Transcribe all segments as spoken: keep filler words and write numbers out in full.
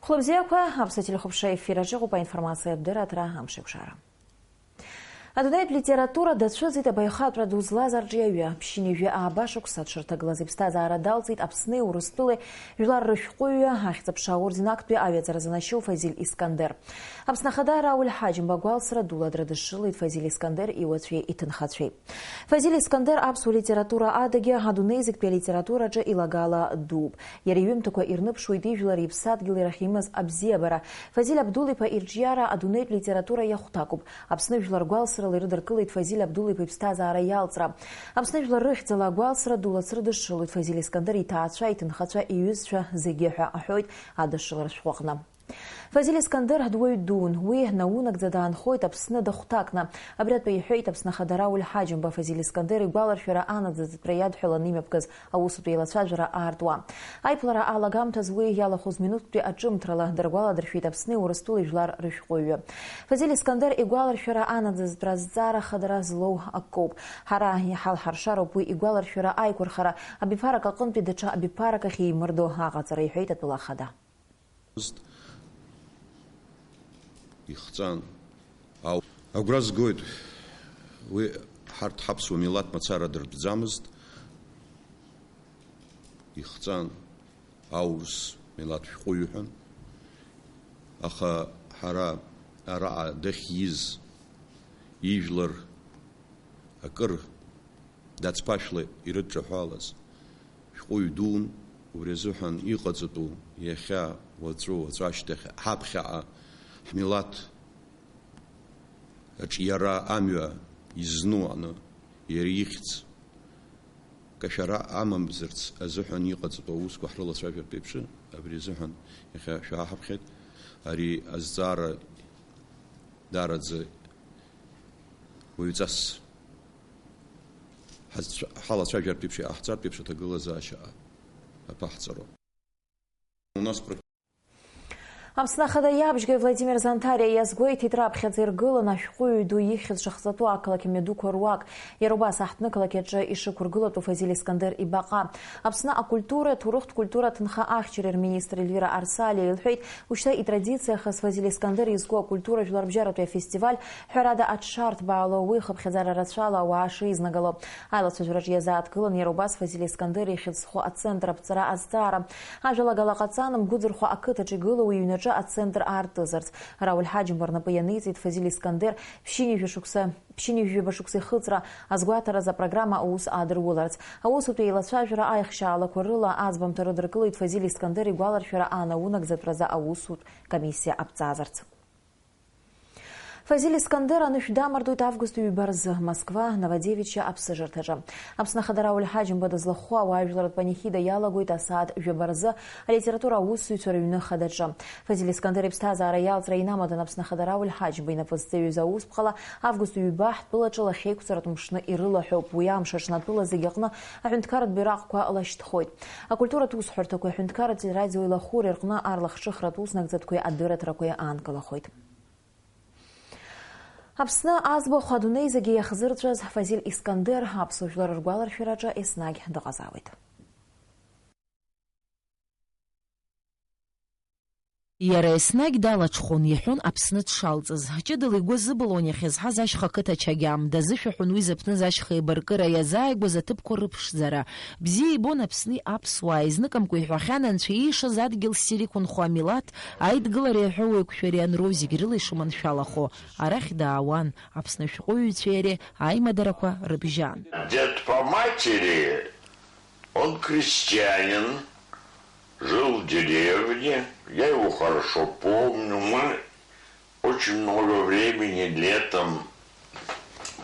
Хәлыбзиақәа, Аԥсуа телехәаԥшра ефир аҿы иҟоуп аинформациатә дырраҭара Амшеикәшара. Адунеитә литература дацәыӡит абаҩхатәра ду злаз арҿиаҩы. Ԥшьынҩажәи ааба шықәса дшырҭагылаз иԥсҭазаара далҵит Аԥсни Урыстәылеи жәлар рышәҟәыҩҩы, ахьӡ-аԥша аорден актәи аҩаӡара занашьоу Фазиль Искандер. Аԥсны Ахада Рауль Ҳаџьымба агәалсра дула драдышшылеит Фазиль Искандер иуацәеи иҭынхацәеи. Фазиль Искандер аԥсуа литература адагьы адунеи зегьтәи алитератураҿы илагала дууп. Иара иҩымҭақәа ирныԥшуеит ижәлари иԥсадгьыли рахь имаз абзиабара. Фазиль Абдул-иԥа ирҿиара адунеитә литература иахәҭакуп. Аԥсны жәлар гәалсрала ирыдыркылеит Фазиль Абдул-иԥа иԥсҭазаара иалҵра. Аԥсны жәлар рыхьӡала агәалсра дула црыдышшылоит Фазиль Искандер иҭаацәа, иҭынхацәа, иҩызцәа зегьы ҳәа аҳәоит адышшылара шәҟәы аҟны. Фазиль Искандер дуаҩ дуун. Уи наунагӡа даанхоит Аԥсны дахәҭакны. Абри атәы иҳәеит Аԥсны Ахада Рауль Ҳаџьымба Фазиль Искандер игәаларшәара анаӡыӡатәра иадҳәаланы имҩаԥгаз аусутә еилацәажәара аартуа. Аиԥылара алагамҭаз уи иалахәыз минуҭтәи аҿымҭрала дыргәаладыршәеит Аԥсни Урыстәылеи жәлар рышәҟәыҩҩы. Фазиль Искандер игәаларшәара анаӡыӡатәра азҵаара хадара злоу акоуп. Ҳара иҳалҳаршароуп уи игәаларшәара аиқәырхара, абиԥарак аҟынтәи даҽа абиԥарак ахь еимырдо аҟаҵара, иҳәеит атәыла ахада. Ихҵан. Ау, агәра згоит, уи ҳарҭ ҳаԥсуа милаҭ мацара дыртәӡамызт. Ихҵан аурыс милаҭ шәҟәыҩҩы ҳәа. Аха ҳара араҟа дахьиз ижәлар акыр дацԥашәла ирыдҿаҳәалаз шәҟәыҩ дуун, убри азыҳәан иҟаҵатәу иахьа, уаҵәы, уаҵәы ашьҭахь ҳаԥхьаҟа ҳмилаҭ аҿиара амҩа изну аҟны иара ихьӡ кашәара амамзарц азыҳәан иҟаҵатәу аусқәа ҳрылацәажәартә еиԥш, абри азыҳәан иахьа шәааҳаԥхьеит. Ари азҵаара даараӡа уаҩҵас ҳазцә-, ҳалацәажәартә еиԥш, иҟаҳҵартә еиԥш аҭагылазаашьа аԥаҳҵароуп. У нас про- Аԥсны Ахада иабжьгаҩ Владимир Занҭариа иазгәеиҭеит, раԥхьаӡа иргыланы ашәҟәыҩҩы ду ихьӡ шахҵатәу ақалақь мҩадуқәа руак, иара убас аҳҭнықалақь аҿы ишықәыргылатәу Фазиль Искандер ибаҟа. Аԥсны акультура, аҭоурыхтә культура аҭынха ахьчареи рминистр Ельвира Арсалиа илҳәеит, ушьҭа итрадициахаз Фазиль Искандер изку акультура жәларбжьаратәи афестиваль, ҳәарада, аҽшарҭбаало уи хыԥхьаӡара рацәала ауаа шеизнагало. Аилацәажәараҿы иазааҭгылан иара убас Фазиль Искандер ихьӡ зху ацентр аԥҵара азҵаара. Ажәалагала ҟаҵан, Мгәыӡырхәа ақыҭаҿ игылоу иҩнаҿы ацентр аартызарц. Рауль Ҳаџьымба рнапы ианиҵеит Фазиль Искандер ԥшьынҩажәа шықәса, ԥшьынҩажәаба шықәса ихыҵра азгәаҭаразы апрограмма аус аадыруларц. Аусутә еилацәажәара аихшьаалақәа рыла аӡбамҭа рыдыркылеит Фазиль Искандер игәаларшәара анаунагӡатәразы аусутә комиссиа аԥҵазарц. Фазиль Искандер анышә дамардоит август ҩба рзы Москва, Новодевичиа аԥсыжырҭаҿы. Аԥсны Ахада Рауль Ҳаџьымба дызлахәхо ауаажәларратә панихида иалагоит асааҭ жәаба рзы алитература аусзуҩцәа рыҩны хадаҿы. Фазиль Искандер иԥсҭазаара иалҵра инамадан Аԥсны Ахада Рауль Ҳаџьымба инапы зҵаҩыз ауспҟала август ҩба ҳтәылаҿы лахьеиқәҵаратә мшны ирылаҳәоуп. Уи амш аҽны атәыла зегьы аҟны аҳәынҭқарратә бираҟқәа лашьҭхоит. Акультуратә усҳәарҭақәеи аҳәынҭқарратә телерадиои лахәыреи рҟны арлахҿыхратә уснагӡатәқәеи адырраҭарақәеи аанкылахоит. Аԥсны аӡбахә адунеи зегьы иахзырҵәаз Фазиль Искандер аԥсуа жәлар ргәаларшәараҿы еснагь дыҟазаауеит. Иара еснагь далаҽхәон, иҳәон Аԥсны дшалҵыз. Ҷыдала игәы азыбылуан иахьазҳаз ашьха ақыҭа ачагьам, дазышәаҳәон уи зыԥныз ашьха еибаркыра иазааигәаз аҭыԥқәа рыԥшӡара. Бзиа ибон Аԥсни аԥсуааи, изныкымкәа иҳәахьан, анцәа иишаз адгьыл ссир иқәынхо амилаҭ, аидгылареи аҳәоуеиқәшәареи анроу зегь рыла ишыманшәалахо, арахь даауан, Аԥсны ашәҟәыҩҩцәеи иареи аимадарақәа рыбжьан. Дед по матери, он крестьянин, жил в деревне, я его хорошо помню, мы очень много времени летом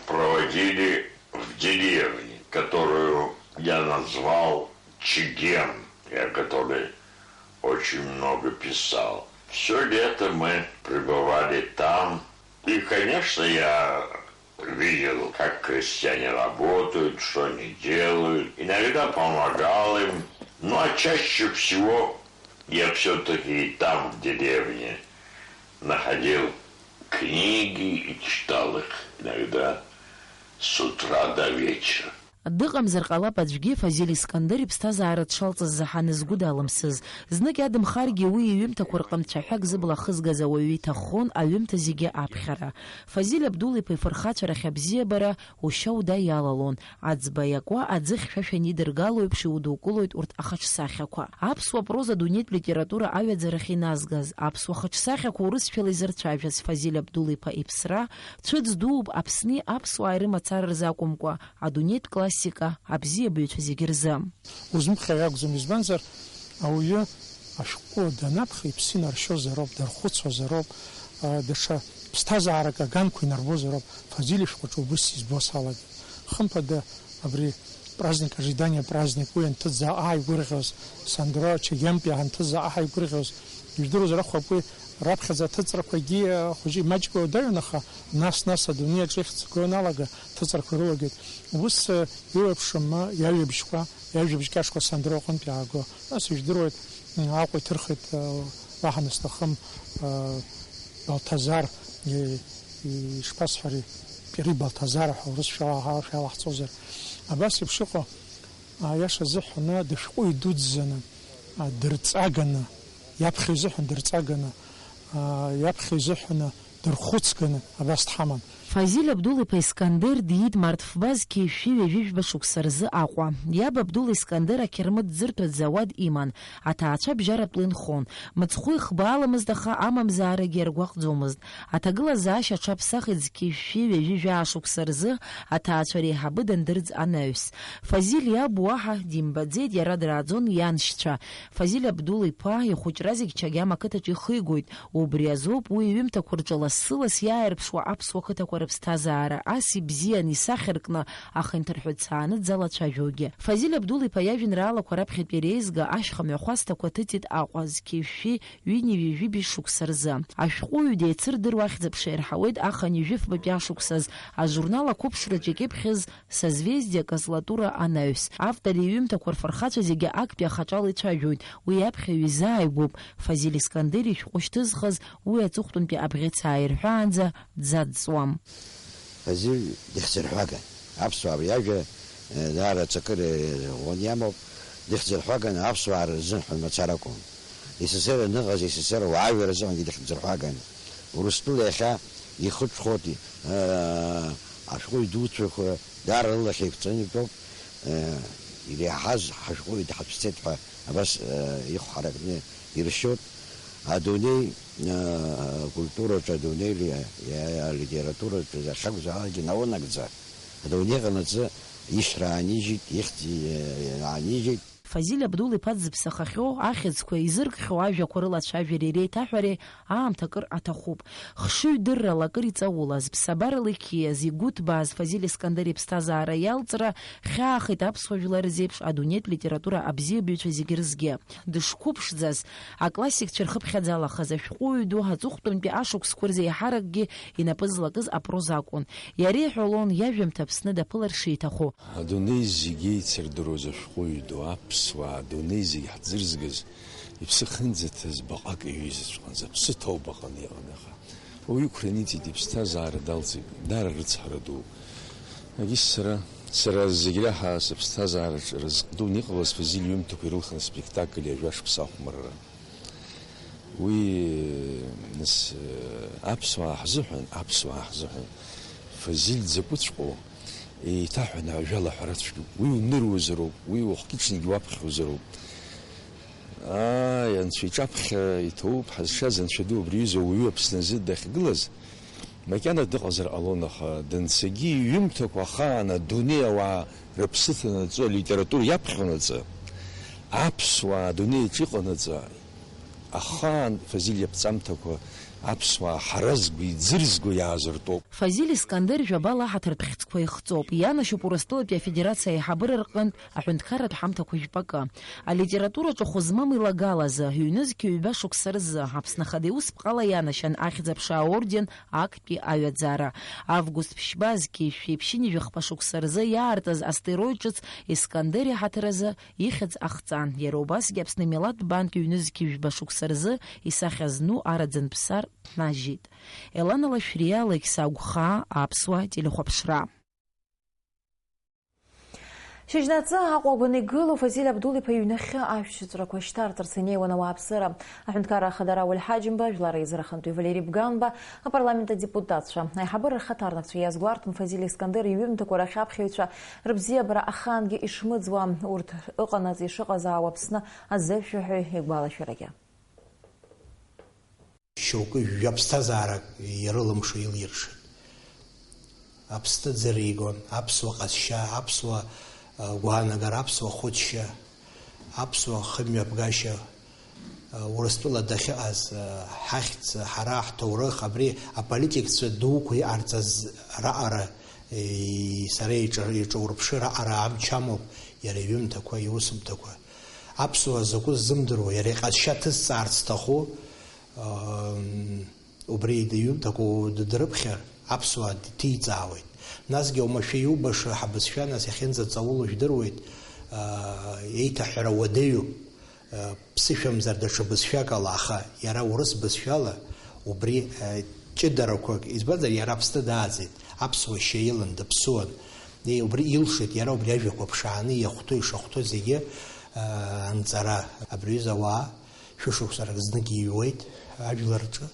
проводили в деревне, которую я назвал Чегем, и о которой очень много писал. Все лето мы пребывали там. И, конечно, я видел, как крестьяне работают, что они делают. Иногда помогал им. Ну, а чаще всего я все-таки и там, в деревне, находил книги и читал их иногда с утра до вечера. Дыҟамзар ҟалап аӡәгьы Фазиль Искандер иԥсҭазаара дшалҵыз заҳаны згәы далымсыз. Знык иадымхаргьы, уи иҩымҭақәа рҟынтә цәаҳәак зыбла ахызгаз ауаҩы иҭаххон аҩымҭа зегьы аԥхьара. Фазиль Абдул-иԥа ифырхацәарахь абзиабара ушьа-уда иалалон. Аӡба иакуа аӡы хьшәашәа анидыргало еиԥш иудукылоит урҭ ахаҿсахьақәа. Аԥсуа проза дунеитә литература аҩаӡарахь иназгаз, аԥсуа хаҿсахьақәа урысшәала изырцәажәаз Фазиль Абдул-иԥа иԥсра цәыӡ дууп Аԥсни аԥсуааи рымацара рзы акәымкәа, адунеитә классика абзиабаҩцәа зегьы рзы. Узымԥхьар акәӡам, избанзар, ауаҩы ашәҟәы данаԥхьа иԥсы инаршьозароуп, дархәыцуазароуп, а, даҽа ԥсҭазаарак аганқәа инарбозароуп, Фазиль ишәҟәаҿы убыс избо салагеит. Хымԥада, абри праздник ожидания праздник, уи анҭыҵӡа ааигәырӷьоз, Сандро Чегемпиа анҭыҵӡа ааигәырӷьоз, ижәдыруазар акәхап, уи раԥхьаӡа аҭыҵрақәагьы, а, хәыҷы имаҷк уадаҩын, аха нас-нас адунеи аҿы ихьӡ го аналага, аҭыҵрақәа ирылагеит. Ус, а, илаԥшым, а, иажәабжьқәа, иажәабжь кьаҿқәа Сандро аҟынтә иааго. Нас ижәдыруеит, м, Аҟәа иҭырхит, а, уаҳа насҭахым, а, Балҭазар, и-, и-, ишԥасҳәари, Пири Балҭазар ҳәа урысшәала ҳа-, шәалаҳҵозар. Абас еиԥш иҟоу, аиаша азыҳәан, дышәҟәыҩҩы дуӡӡаны, а, дырҵаганы, иаԥхьа изыҳәан дырҵаганы, а, иаԥхьа изыҳәан дырхәыцганы абас дҳаман. Фазиль Абдул-иԥа Искандер диит март фба зқьи шәи ҩажәи жәба шықәса рзы Аҟәа. Иаб Абдул Искандер ақьырмыт ӡыртәаӡа ауад иман, аҭаацәа бжьаратәла инхон. Мыцхәы ихбааламызт, аха амамзаарагьы иаргәаҟӡомызт. Аҭагылазаашьа аҽаԥсахит зқьи шәи ҩажәи жәаа шықәса рзы аҭаацәа реиҳабы дандырӡ анаҩс. Фазиль иаб уаҳа димбаӡеит, иара драаӡон ианшьцәа. Фазиль Абдул-иԥа ихәыҷра зегь Чагьама ақыҭаҿы ихигоит. Убри азоуп уи иҩымҭақәа рҿы лассы-ласс иааирԥшуа аԥсуа қыҭақәа рыԥсҭазаара ас ибзиан исахьаркны, ахинҭарҳәыцааны дзалацәажәогьы. Фазиль Абдул-иԥа иажәеинраалақәа раԥхьатәи реизга ашьха мҩахәасҭақәа ҭыҵит Аҟәа зқьи шәи ҩынҩажәи жәибжь шықәса рзы. Ашәҟәыҩҩы деицырдыруа ахьӡ аԥша ирҳауеит ахынҩажәи фбатәи ашықәсаз ажурнал ақәыԥшраҿы икьыԥхьыз Созвездие козлатура анаҩс. Автор иҩымҭақәа рфырхацәа зегьы актәи ахаҿала ицәажәоит, уи аԥхьаҩ изааигәоуп, Фазиль Искандер ишәҟәы шьҭызхыз уи аҵыхәтәантәи абӷьыц ааирҳәаанӡа дзаҵҵуам. Фазиль дихьӡырҳәаган. Аԥсуаа абри ажәа, э, даара аҵакыра ӷәӷәаны иамоуп. Дихьӡырҳәаган аԥсуаа рзыҳәан мацара акәым. С С С Р аныҟаз, С С С Р ауаажәлар рзыҳәангьы дихьӡырҳәаган. Урыстәыла иахьа ихыҽхәоит, э, ашәҟәыҩҩы дуцәақәа даара рылахь еиқәҵаны итәоуп, э, иреиҳаз ҳашәҟәыҩҩы дҳацәцеит ҳәа абас, э, ихәҳаракны иршьоит. Адунеи, э, акультураҿы, адунеи ли-, иа-, алитератураҿы иахьакәзаалакгьы наунагӡа, адунеи аҟанаҵы ишьра аанижьит, ихьӡ, э, аанижьит. Фазиль Абдул-иԥа дзыԥсахахьоу, ахьӡқәа изыркхьоу ажәақәа рылацәажәареи реиҭаҳәареи аамҭа акыр аҭахуп. Хшыҩдыррала акыр иҵаулаз, ԥсабарала иқьиаз, игәы ҭбааз Фазиль Искандер иԥсҭазаара иалҵра хьаахеит аԥсуа жәлар рзеиԥш адунеитә литература абзиабаҩцәа зегьы рзгьы. Дышқәыԥшӡаз, аклассикцәа рхыԥхьаӡалахаз ашәҟәыҩҩы ду аҵыхәтәантәи ашықәсқәа рзы еиҳаракгьы инапы злакыз апроза акәын. Иара иҳәалон, иажәымҭа Аԥсны даԥылар шиҭаху. Адунеи зегь еицырдыруаз ашәҟәыҩҩы ду, аԥсуаа адунеи зегь ҳӡырзгаз, иԥсы ахьынӡаҭаз баҟак иҩызаҵәҟьан, зыԥсы ҭоу баҟаны иҟан, аха уаҩы иқәраниҵеит, иԥсҭазаара далҵит, даара рыцҳара ду. Егьыс сара, сара зегь реиҳа сыԥсҭазаараҿы разҟ дуны иҟалаз Фазиль иҩымҭақәа ирылхын аспектакль ҩажәа шықәса ахәмарра. Уи, нас, аԥсуаа ҳзыҳәан, аԥсуаа ҳзыҳәан, Фазиль дзакәыҵәҟьоу еиҭаҳәаны ажәала ҳәара цәгьоуп. Уи уныруазароуп, уи уахгьы-ҽынгьы уаԥхьозароуп. Ааи, Анцәа иҿаԥхьа иҭоуп ҳазшаз Анцәа ду абри аҩыза ауаҩы Аԥсны азы дахьгылаз, макьана дыҟазар ҟалон, аха данцагьы иҩымҭақәа ахаан адунеи ауаа рыԥсы ҭанаҵы, алитература иаԥхьонаҵы, аԥсуаа адунеи аҿы иҟанаҵы, ахаан Фазиль иаԥҵамҭақәа аԥсуаа ҳаразго, иӡырзго иаазыртәоуп. Фазиль Искандер жәабала аҳаҭыртә хьӡқәа ихҵоуп, ианашьоуп Урыстәылатәи Афедерациа аиҳабыра рҟынтә аҳәынҭқарратә ҳамҭақәа жәпакы. Алитератураҿы хәы змам илагалазы, ҩнызқь ҩба шықәса рзы, Аԥсны Ахада иусԥҟала ианашьан Ахьӡ-аԥша аорден актәи аҩаӡара. Август ԥшьба зқьи шәи ԥшьынҩажәи хԥа шықәса рзы иаартыз астероид ҿыц Искандер иҳаҭыр азы ихьӡ ахҵан. Иара убасгьы Аԥсны Милаҭтә банк ҩнызқь жәба шықәса рзы исахьа зну араӡынԥсар днажьит. Елана Лашәриа, Алықьса Агәхаа, Аԥсуа телехәаԥшра. Шьыжьнаҵы Аҟәа агәаны игылоу Фазиль Абдул-иԥа иҩнахьы ашәҭыҵәрақәа шьҭарҵарц инеиуан ауааԥсыра. Аҳәынҭқарра Ахада Рауль Ҳаџьымба, Жәлар Реизара ахантәаҩ Валери Бганба, апарламент адепутатцәа, аиҳабыра рхаҭарнакцәа иазгәарҭон Фазиль Искандер иҩымҭақәа рахь аԥхьаҩцәа рыбзиабара ахаангьы ишмыӡуа, урҭ ыҟанаҵ ишыҟазаауа Аԥсны азышәаҳәаҩ игәалашәарагьы. Шьоукы жәаԥсҭазаарак ирылымшо илиршеит. Аԥсны ӡыригон, аԥсуа ҟазшьа, аԥсуа, а, гәаанагара, аԥсуа хәыцшьа, аԥсуа хымҩаԥгашьа, а, Урыстәыла дахьыҟаз, а, ҳахьӡ, ҳара ҳҭоурых, абри аполитикцәа дуқәа иҟарҵаз раҟара, е, сара иҿа-, иҿаурԥшы раҟара амч амоуп иара иҩымҭақәа, иусумҭақәа. Аԥсуаа закәу ззымдыруа, иара иҟазшьа ҭызҵаарц зҭаху, аа, убри иҩымҭақәа дыдрыԥхьар, аԥсуаа дҭиҵаауеит. Насгьы оумашәа иубаша ҳабызшәа, нас иахьынӡаҵауло жәдыруеит, аа, еиҭаҳәара уадаҩуп, аа, ԥсышәамзар даҽа бызшәак ала, аха иара урыс бызшәала убри, аа, ҷыдарақәак, избанзар, иара Аԥсны дааӡеит, аԥсуа шьа илан, даԥсуан. Е, убри илшеит, иара убри ажәақәа ԥшааны иахәҭоу, ишахәҭоу зегьы, аа, анҵара. Абри аҩыза ауаа шәышықәсарак знык иҩуеит ажәлар рҿы,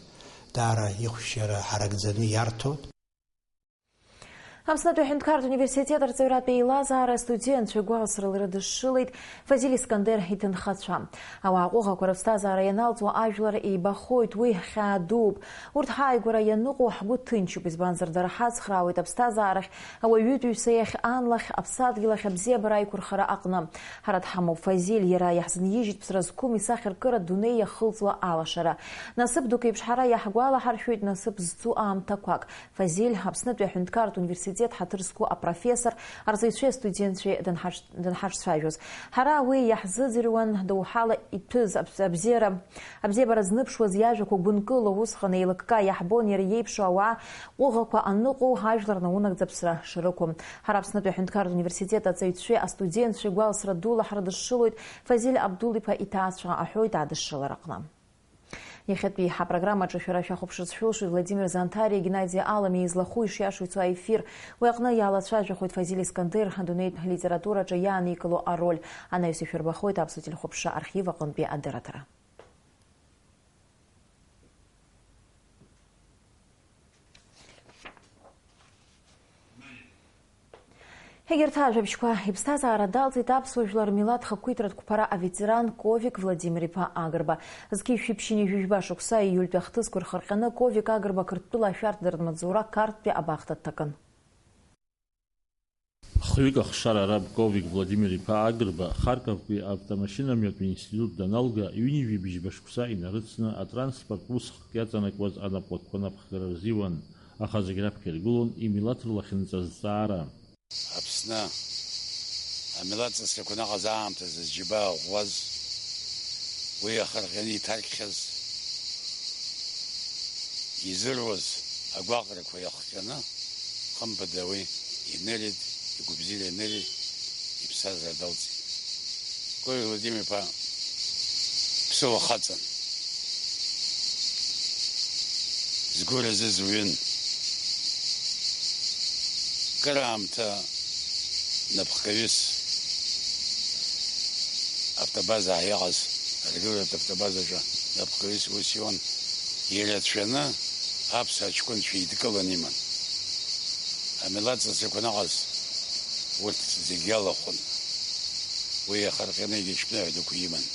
даара ихәшьара ҳаракӡаны иарҭоит. Аԥснытәи аҳәынҭқарратә университет арҵаҩратә еилазаара астудентцәа гәалсрала ирыдышшылеит Фазиль Искандер иҭынхацәа. Ауаа ҟәыӷақәа рыԥсҭазаара ианалҵуа ажәлар еибахоит, уи хьаа дууп. Урҭ ҳааигәара ианыҟоу ҳгәы ҭынчуп, избанзар, дара ҳацхраауеит аԥсҭазаарахь, ауаҩытәыҩса иахь, анлахь, аԥсадгьыл ахь абзиабара аиқәырхара аҟны. Ҳара дҳамоуп Фазиль, иара иаҳзынижьит ԥсра зқәым исахьаркыратә дунеи иахылҵуа алашара. Насыԥ дук еиԥш ҳара иаҳгәалаҳаршәоит насыԥ зцу аамҭақәак. Фазиль, Аԥснытәи аҳәынҭқарратә университет ҳаҭыр зқәу апрофессор, арҵаҩцәеи астудентцәеи данҳаҿ-, данҳаҿцәажәоз. Ҳара уи иаҳзыӡырҩуан доуҳала иҭәыз аб-, абзиара, абзиабара зныԥшуаз иажәақәа гәынкыла, усҟан еилыкка иаҳбон иара иеиԥшу ауаа ҟәыӷақәа аныҟоу, ажәлар наунагӡа аԥсра шрықәым. Ҳара Аԥснытәи аҳәынҭқарратә университет аҵаҩцәеи астудентцәеи гәалсра дула ҳрыдышшылоит Фазиль Абдул-иԥа иҭаацәа аҳәоит адышшылараҟны. Иахьатәи ҳапрограммаҿы шәара шәахәаԥшырц шәылшоит Владимир Занҭариа, Геннади Алами излахәу ишиашоу ицо аефир. Уи аҟны иалацәажәахоит Фазиль Искандер адунеитә литератураҿы иааникыло ароль. Анаҩс ишәырбахоит Аԥсуа телехәаԥшра архив аҟынтәи адырраҭара. Егьырҭ ажәабжьқәа, иԥсҭазаара далҵит аԥсуа жәлар рмилаҭ хақәиҭратә қәԥара аветеран Ковик Владимир-иԥа Агрба. Зқьи жәшәи ԥшьынҩажәи жәба шықәса ииультәи ахҭысқәа ирхырҟьаны Ковик Агрба Қырҭтәыла ашәарҭадаратә маҵзура Қарҭтәи абахҭа дҭакын. Хҩык ахшара раб Ковик Владимир-иԥа Агрба Харковтәи автомашьынамҩатә институт даналга, ҩынҩажәи бжьба шықәса инарыцны атранспорт усхк иаҵанакуаз анапхгақәа напхгара рзиуан. Аха зегь раԥхьа иргылон имилаҭ рлахьынҵа азҵаара. Аԥсны амилаҭ ҵысрақәа наҟаз аамҭазы зџьабаа ӷәӷәаз, уи иахырҟьаны иҭаркхьаз, изыруаз агәаҟрақәа иахҟьаны, хымԥада уи инырит, игәабзиара инырит, иԥсҭазаара далҵит. Ковик Владимир-иԥа ԥсыуа хаҵан. Згәы разыз уҩын. Кыраамҭа напхгаҩыс автобаза иҟаз, аргыларатә автобазаҿы напхгаҩыс ус иуан, ирацәаны аԥсуа ҷкәынцәа еидкыланы иман. Амилаҭ ҵысрақәа наҟаз урҭ зегь иалахәын. Уи иахырҟьаны егьи ҷкәын ҳәа дуқәа иман.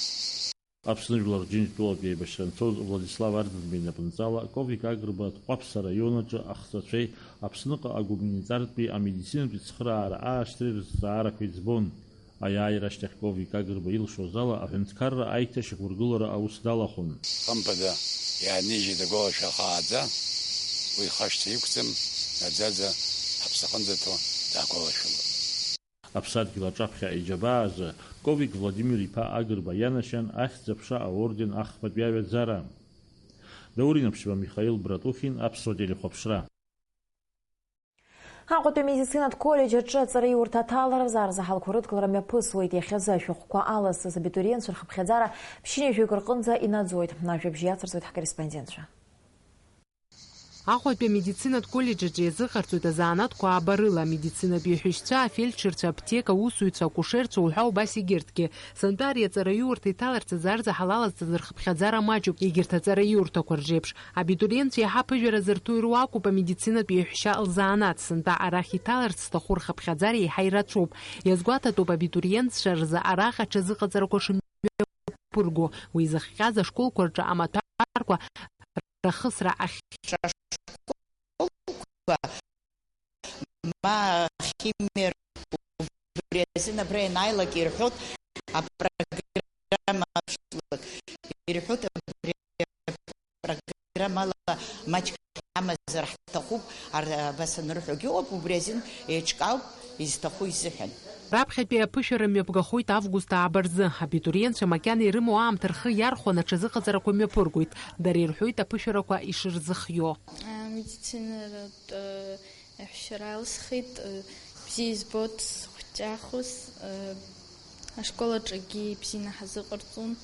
Аԥсны Жәлар Рџьынџьтәылатә еибашьра анцоз Владислав Арӡынба инапынҵала Ковик Агрба Тҟәаԥса араион аҿы ахҵәацәеи Аԥсныҟа агуманитартәи амедицинатәи цхыраара аашьҭреи рызҵаарақәа иӡбон. Аиааира ашьҭахь Ковик Агрба илшоз ала аҳәынҭқарра аиҭашьақәыргылара аус далахәын. Хымԥада иаанижьит агәалашәа ахааӡа, уи хашҭа иқәӡам, наӡаӡа ҳаԥсаҟынӡа ҭо даагәалашәалон. Аԥсадгьыл аҿаԥхьа иџьабаа азы Ковик Владимир-иԥа Агрба ианашьан Ахьӡ-аԥша аорден ахԥатәи аҩаӡара. Даур Инаԥшьба, Михаил Братухин, Аԥсуа телехәаԥшра. Аҟәатәи амедицинатә коллеџь аҿы аҵараиурҭа аҭалара азаарзаҳалқәа рыдкылара мҩаԥысуеит. Иахьазы ашәҟәқәа аласыз абитуриентцәа рхыԥхьаӡара ԥшьынҩажәаҩык рҟынӡа инаӡоит. Ажәабжь иацырҵоит ҳкорреспондентцәа. Аҟәатәи амедицинатә коллеџь аҿы иазыҟарҵоит азанааҭқәа ааба рыла, амедицинатә еиҳәышьцәа, афельдшерцәа, аԥҭека аусуҩцәа, акушерцәа уҳәа убас егьырҭгьы. Сынтәа ари аҵараиурҭа иҭаларц азы арзаҳал алазҵаз рхыԥхьаӡара маҷуп, егьырҭ аҵараиурҭақәа ржеиԥш. Абитуриентцәа иаҳа аԥыжәара зырҭо ируакуп амедицинатә еиҳәшьа лзанааҭ. Сынтәа арахь иҭаларц зҭаху рхыԥхьаӡара еиҳа ирацәоуп. Иазгәаҭатәуп абитуриентцәа рзы араҟа аҽазыҟаҵарақәа шымҩаԥырго. Уи зыхҟьаз ашколқәа рҿы амаҭәарқәа рахысра ахь. Ма ахимиа убри азин абра ианааилак ирҳәоит апрограмма аԥшәмак, ирҳәоит абри апрограммала маҷк ҳамазар ҳҭахуп, ар-, абас анырҳәогьы ыҟоуп, убри азин еиҿкаауп, изҭаху изыҳәан. Раԥхьатәи аԥышәара мҩаԥгахоит август ааба рзы. Абитуриентцәа макьана ирымоу аамҭа рхы иархәаны аҽазыҟаҵарақәа мҩаԥыргоит. Дара ирҳәоит аԥышәарақәа ишырзыхио. Амедицинатә, э, Шәара алсхит, э, бзиа избоит схәыҷаахоз, э, ашкол аҿгьы ибзианы ҳазыҟарҵон,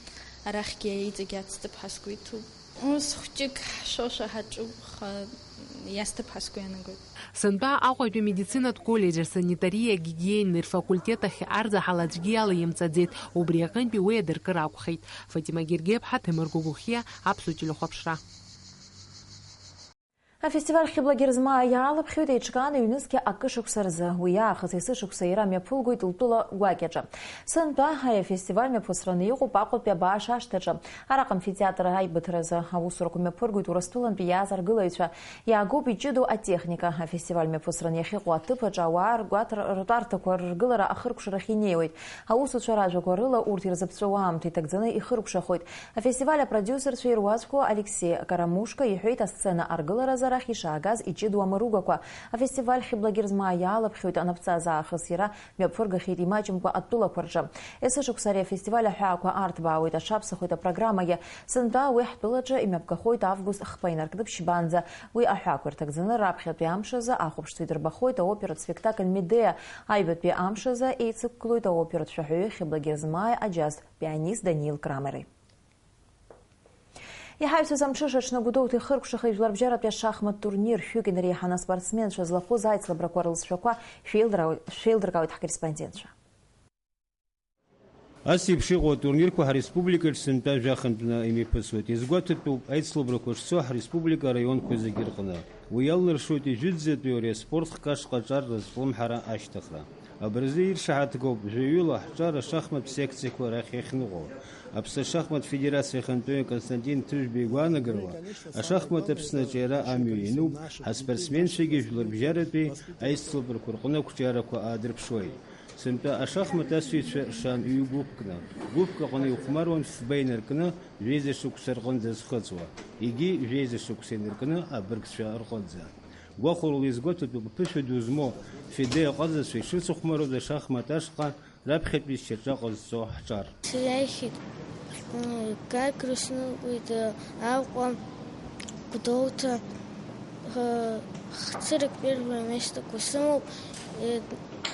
арахьгьы иҵегь ацҭыԥ ҳазгәеиҭоуп. Ус хәҷык ҳшәошәа ҳаҿуп, аха иацҭыԥ ҳазгәы иаанагоит. Сынтәа Аҟәатәи амедицинатә коллеџь асанитариа гигиенеи рфакультет ахь арзаҳал аӡәгьы иалаимҵаӡеит, убри аҟынтәи уи адыркыр акәхеит. Фатима Гергеԥҳа, Ҭемыр Гогохиа, Аԥсуа телехәаԥшра. Афестиваль Хьыбла Герзмаа иаалыԥхьоит еиҿкааны ҩнызқьи акы шықәса рзы. Уи аахыс есышықәса иара мҩаԥылгоит лтәыла гәакьаҿы. Сынтәа ари афестиваль мҩаԥысраны иҟоуп Аҟәатәи абааш ашҭаҿы. Араҟа амфитеатр аибыҭаразы аусурақәа мҩаԥыргоит Урыстәылантәи иааз аргылаҩцәа. Иаагоуп иҷыдоу атехника. Афестиваль мҩаԥысраны иахьыҟоу аҭыԥ аҿы ауаа ргәаҭара, ртәарҭақәа рыргылара ахыркәшарахь инеиуеит. Аусуцәа ражәақәа рыла урҭ ирзыԥҵәоу аамҭа иҭагӡаны ихыркәшахоит. Афестиваль апродиусерцәа ируаӡәку Алексеи Карамушка иҳәеит, асцена аргыларазы арахь ишаагаз иҷыдоу амыругақәа. Афестиваль Хьыбла Герзмаа иаалыԥхьоит анапҵазаахыс иара мҩаԥыргахьеит имаҷымкәа атәылақәа рҿы. Есышықәса ари афестиваль аҳәаақәа арҭбаауеит, аҽаԥсахоит апрограммагьы. Сынтәа уи ҳтәылаҿы имҩаԥгахоит август хԥа инаркны ԥшьбанӡа. Уи аҳәаақәа ирҭагӡаны раԥхьатәи амш азы ахәаԥштәи дырбахоит аоператә спектакль Медеа, аҩбатәи амш азы еицықәгылоит аоператә шәаҳәаҩы Хьыбла Герзмааи аџьаз пианист Даниил Крамери. Иҳаҩсыз амҽыша аҽны Гәдоуҭа ихыркәшахеит жәларбжьаратәи ашахмат турнир. Шәҩык инареиҳаны аспортсменцәа злахәыз аицлабрақәа рылҵшәақәа шәеилдырау-, шәеилдыркаауеит ҳкорреспондентцәа. Ас еиԥш иҟоу атурнирқәа ҳареспубликаҿ сынтәа жәахантәны имҩаԥысуеит. Иазгәаҭатәуп аицлабрақәа шцо ҳреспублика араионқәа зегьы рҟны. Уи иалнаршоит ижәытәӡатәи ари аспорт хкы ашҟа аҿар рызҿлымҳара ашьҭыхра. Абырзы иршаҳаҭгоуп жәаҩыла ҳҿар ашахмат секциақәа рахь иахьныҟәо. Аԥсны ашахмат федерациа ахантәаҩы Константин Ҭыжәба игәаанагарала, ашахмат Аԥсны аҿиара амҩа иануп, ҳаспортсменцәагьы жәларбжьаратәи аицлабрақәа рҟны ақәҿиарақәа аадырԥшуеит. Сынтәа ашахмат асыҩцәа ршан ҩ-гәыԥкны, гәыԥк аҟны ихәмаруан фба инаркны, жәеиза шықәса рҟынӡа зхыҵуа, егьи жәеиза шықәса инаркны абыргцәа рҟынӡа. Гәахәарыла изгәаҭатәуп аԥышәа ду змоу Фиде аҟазацәа ишрыцыхәмаруаз ашахмат ашҟа раԥхьатәи шьаҿа ҟазҵо ҳҿар. Сиааихьеит, м, Гагра снықәлеит, ы, Аҟәа, Гәдоуҭа, ы, цырак первое местоқәа сымоуп, ы,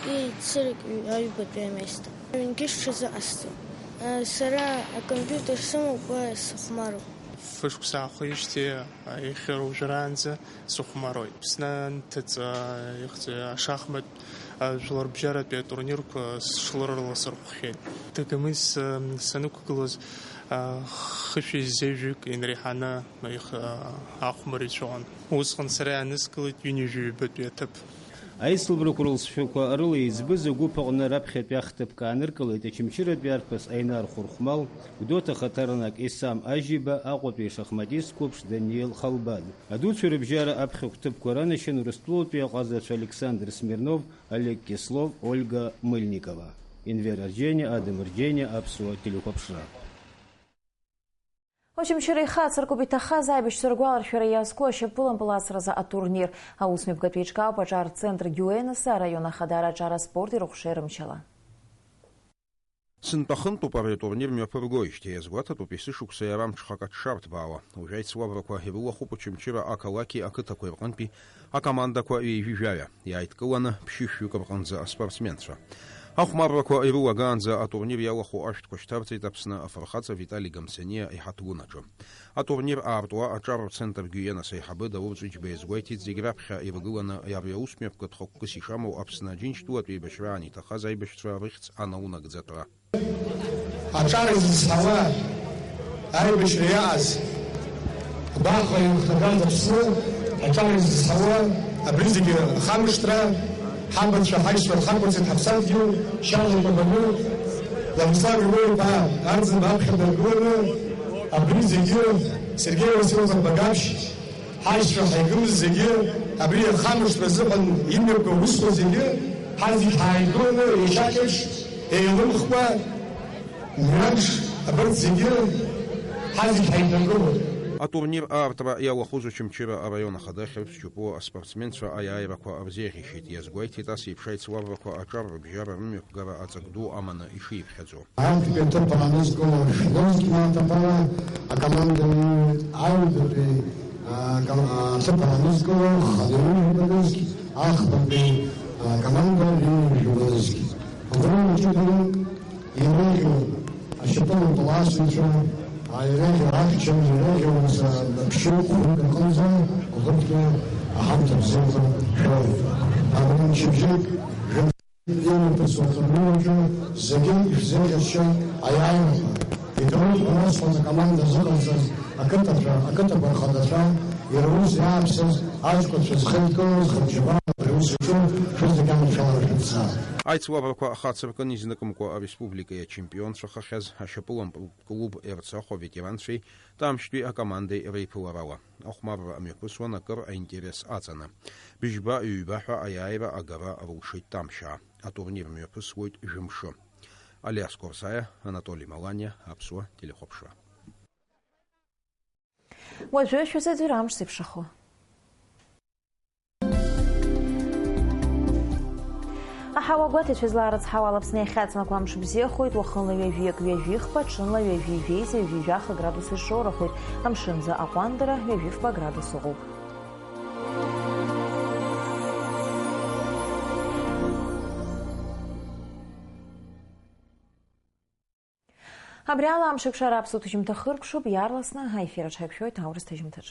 и цырак ҩ-, аҩбатәи аместо. Ҩынгьы сҽазыҟасҵеит. Ы, сара акомпиутер сымоуп, уа сыхәмаруп. Фышықәса аахижьҭеи, а, иахьа уажәраанӡа сыхәмаруеит. Аԥсны анҭыҵ, а, ихьӡ-, ашахмат, а, жәларбжьаратәи атурнирқәа сышлырырласырхәхьеит. Дагомыс, а, санықәгылоз, а, хышәи зеижәҩык инреиҳаны их-, а, ахәмарыҩцәа ыҟан. Усҟан сара иааныскылеит ҩынҩажәи ҩбатәи аҭыԥ. Аицлабрақәа рылҵшәақәа рыла еиҵбыз агәыԥ аҟны раԥхьатәи ахҭыԥ ааныркылеит Очамчыратәи арԥыс Аинар Хәырхәмал, Гәдоуҭа ахаҭарнак Исам Ажьиба, Аҟәатәи ашахматист қәыԥш Даниел Халбан. Адуцәа рыбжьара аԥхьахә ҭыԥқәа ранашьан Урыстәылатәи аҟазацәа Александр Смирнов, Олег Кислов, Ольга Мыльникова. Енвер Арџьениа, Адам Арџьениа, Аԥсуа телехәаԥшра. Очамчыра ихы ацыркуп иҭахаз аибашьцәа ргәаларшәара иазку ашьапылампыл ацразы атурнир. Аусмҩаԥгатә еиҿкаауп аҿар центр Гиуенеса араион ахадара аҿар аспорти рыхәшеи рымчала. Сынтәа хынтәуп ари атурнир мҩаԥыргоижьҭеи, иазгәаҭатәуп есышықәса иара амҽхак аҽшарҭбаауа. Уажә аицлабрақәа ирылахәуп Очамчыра ақалақьи ақыҭақәеи рҟынтәи акомандақәа ҩажәи жәаҩа, иааидкыланы ԥшьышәҩык рҟынӡа аспортсменцәа. Ахәмаррақәа ирылагаанӡа атурнир иалахәу ашәҭқәа шьҭарҵеит Аԥсны афырхаҵа Витали Гамцениа иҳаҭгәын аҿы. Атурнир аартуа аҿар рцентр Гиенас аиҳабы Даур Ҵәыџьба иазгәеиҭеит зегь раԥхьа иргыланы ари аусмҩаԥгатә хықәкыс ишамоу Аԥсны Аџьынџьтәылатә еибашьраан иҭахаз аибашьцәа рыхьӡ анаунагӡатәра. Аҿар изызҳауа аибашьра иааз, агәаҟра иахнагаз Аԥсны, аҿар изызҳауа абри зегьы ахамышҭра, ҳабацәа, ҳаишьцәа рхақәырҵеит ҳаԥсадгьыл, шьала икәабаны, Владислав Григорий-иԥа Арӡынба аԥхьа дыргыланы, абри зегьы Сергеи Васильевна Багаԥшь, ҳаишьцәа ҳаигымыз зегьы, абри ахамышҭра азыҳәан имҩаԥгоу аусқәа зегьы, ҳазегь ҳааидгыланы, иашьак еиԥш, еилымхкәа, мҩаԥш, абарҭ зегьы, ҳазегь ҳаиднакылоит. Атурнир аартра иалахәыз Очамчыра араион ахада Хьырԥс Џьопуа аспортсменцәа аиааирақәа рзеиӷьеишьеит, иазгәеиҭеит ас еиԥш аицлабрақәа аҿар рыбжьара рымҩаԥгара аҵак ду аманы ишиԥхьаӡо. Актәи аҭыԥ аанызкыло Шәлозгь маҭәақәала акоманда иҩит, аҩбатәи, а, ком-, а, аҭыԥ аанызкыло Хадоу Жәбадызгь, ахԥатәи, а, команда Ҩынҩажәа Бадызгь. Убри иаҷыданы иреиӷьу ашьапылампыл асыҩцәа, а, иреиӷьу ахьча, иреиӷьу, а, ԥшьҩык, хәҩык рҟынӡа убырҭгьы аҳамҭа бзиақәа шәоуеит. Абри мчыбжьык Иамоуп ус уахырмоуаҿы зегьы ишәзеиӷьасшьоит аиааирақәа. Идыруеит ҳәа насҳәоз акоманда зыҟалҵаз ақыҭацәа, ақыҭақәа рхадацәа, иара ус иааԥсаз аҷкәынцәа зхеидкылоз, хырџьабаа абри аус аҿы шәызегь аманшәалара шәыццар. Аицлабрақәа хацыркын изныкымкәа ареспубликеи ачемпионцәахахьаз ашьапылампылтә клуб Ерцахә аветеранцәеи Тамшьтәи акомандеи реиԥыларала. Ахәмарра мҩаԥысуан акыр аинтерес аҵаны. Быжьба-ҩба ҳәа аиааира агара рылшеит Тамшьаа. Атурнир мҩаԥысуеит жәымшы. Алиас Корсаиа, Анатоли Маланиа, Аԥсуа телехәаԥшра. Уажәы шәазыӡырҩ амш зеиԥшрахо. Аҳауа гәаҭеицәа излаарыцҳауа ала Аԥсны иахьаҵанакуа амш бзиахоит, уахынла ҩажәи акы, ҩажәи хԥа, ҽынла ҩажәи жәеиза, ҩажәи жәаха градус иршоурахоит, амшынӡы аҟәандара ҩажәи фба градус ыҟоуп. Абри ала амш еиқәшара аԥсуа ҭыжьымҭа хыркәшоуп, иаарласны аефир аҽаиқәшәоит аурыс ҭыжьымҭаҿ.